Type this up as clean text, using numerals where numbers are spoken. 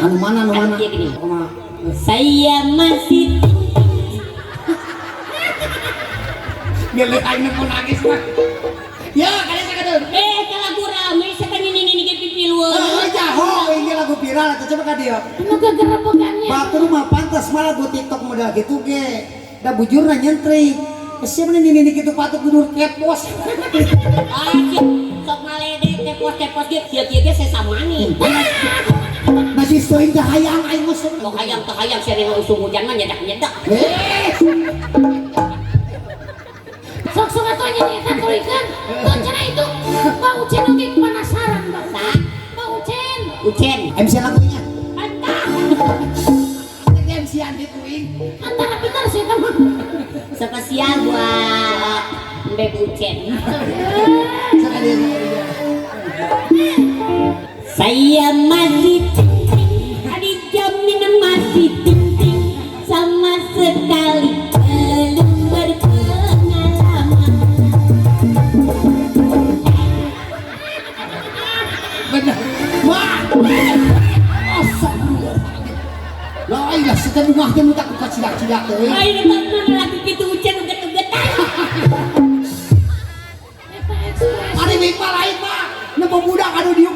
Anu mana, anu mana? Anu gini. Kumaha? Saya masih Milih aing nu nangis mah. Ya, kalian sakadeur. Eh, eta lagu rame sakan ini ini ge pipilueun. Oh, jaho, ini lagu viral atau coba ka dieu. Anu gegerebekannya. Batur mah pantas malah lagu TikTok model gitu ge. Da bujurna nyentrik. Siapa nih nini kitu patut kudu kepos. Ah, sok maledek tepos-tepos ge kieu-kieu ge sesamani. Masih stoin teh hayang aing mah. Sok hayang teh hayang sia usum hujan mah nyedak-nyedak. Eh, Sok sok atuh nyanyi eta tuluykeun. Tuh cenah itu. Bang Ucen oge penasaran, Bang. Sa? Bang Ucen. Ucen. MC lagunya. Antah. MC andi kuing. Antara bener sih eta mah. Spesial buat Mbak Ucen. Sekali dia. Saya masih dijamin masih ting sama sekali belum berpengalaman. Bener. Wah. Astagfirullah. Lah ilah seta bungah teh mutak ku kacidak-cidak teh. Ayo teman lagu gitu Ucen uget-ugetan. Eta ekspresi. Ari mah lain mah. Nu pemuda anu diuk